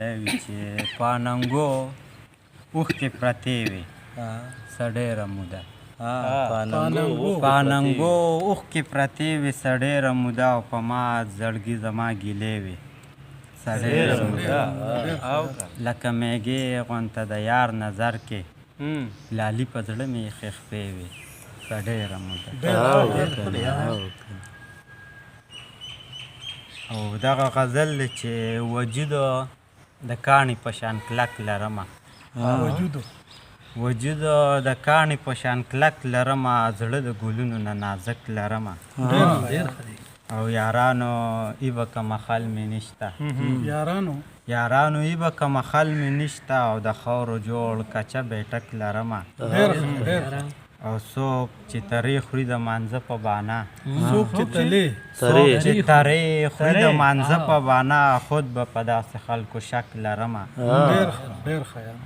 وي چې په اننګو اوښکې پرتې وې څه ډېره موده، په اننګو اوښکې پرتې وې څه ډېره موده، او په ما زړګي زما ګیلې وې څه ډېره موده، لکه میږې غونته د یار نظر کې لالي په زړه مې ایښې خپې وې څه ډېره موده. او دغه غزل دی چې وجود د کاڼي په شان کلک لرمه، وجود د کاڼي په شان کلک لرمه، زړه د ګلونو نه نازک لرمه، او یارانو ایبه که مخل مې نشته، یارانو ایبه که مخل مې نشته، او د خاورو جوړ کچه بیټک لرمه، او څوک چې ترې خوري د مانځه په بانه، څوک چې ترې خوري د مانځه په بانه، خود به په داسې خلکو شک لرمه.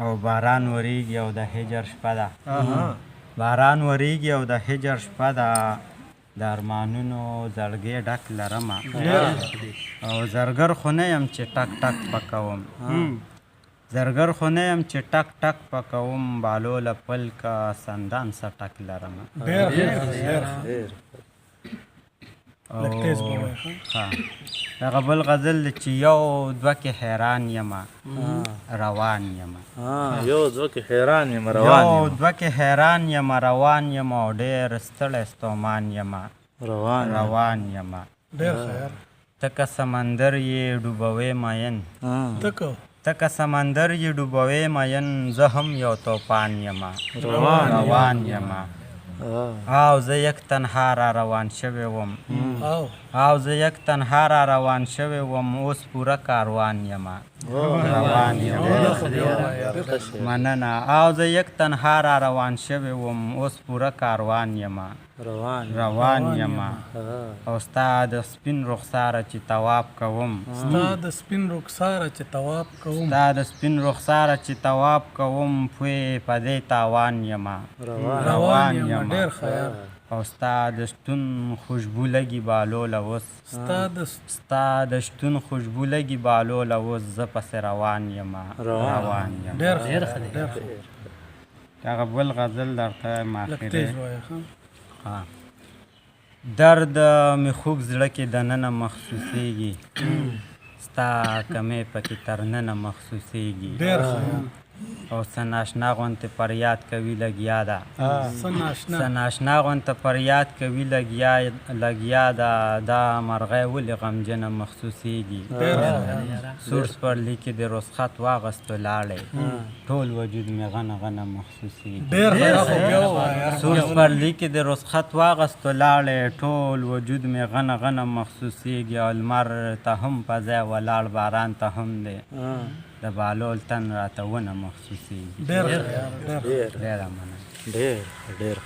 او باران وریږي او د هجر شپه ده، باران وریږي او د هجر شپه ده، د ارمانونو زړګی ډک لرمه، او زرګر خو نه یم چې ټک ټک پکوم، زرګر خو نه یم چې ټک ټک پکوم، بالو له پلکه سندان څه ټک لرمه. دغه بل غزل دی چې یو دوه کې حیران یمه روان یمه، یو دوه کې حیران یمه روان یو دوه کې حیران یمه روان یمه، او ډېر ستړی ستومان یمه روان یمه. ته که سمندر یې ډوبوې مین، ته که سمندر یې ډوبوې مین، زه هم یو توپان یمه روان یمه. او زه یک تنها را روان شوی وم، او زه یک تنها را روان شوی وم، اوس پوره کاروان یمه روان یمه. مننه. او زه یک تنها را روان شوی وم، اوس پوره کاروان یمه روان یمه. او ستا د سپین رخساره چې طواف کوم، ستا د سپین رخساره چې طواف کوم، ستا د سپین رخساره چې طواف کوم، پوی په دې تاوان یمه روان یمه. او ستا د شتون خوشبو لګي بالو له اوس، ستا د شتون خوشبو لګي بالو له اوس، زه پسې روان یمه روان یمه. دغه بل غزل درته وایم اخري. درد مې خوږ زړه کې دننه مخصوصېږي، ستا کمې پکې تر ننه مخصوصېږي، او څه ناشنا غونتې فریاد کوي لګیا ده، څه ناشنا غونته فریاد کوي لګیا ده، دا مرغۍ ولې غمجنه مخصوصېږي، سور سپرلي کې د رخصت واغستو لاړې، ټول وجود مې غنه غنه مخصوصېږي، سور سپرلي کې د رخصت واغستو لاړې، ټول وجود مې غنه غنه مخصوصېږي، او لمر ته هم په ځای ولاړ باران ته هم دی، د بالول تن راته ونه مخصوصېږي. ډېره مننه. ډېر ډېر.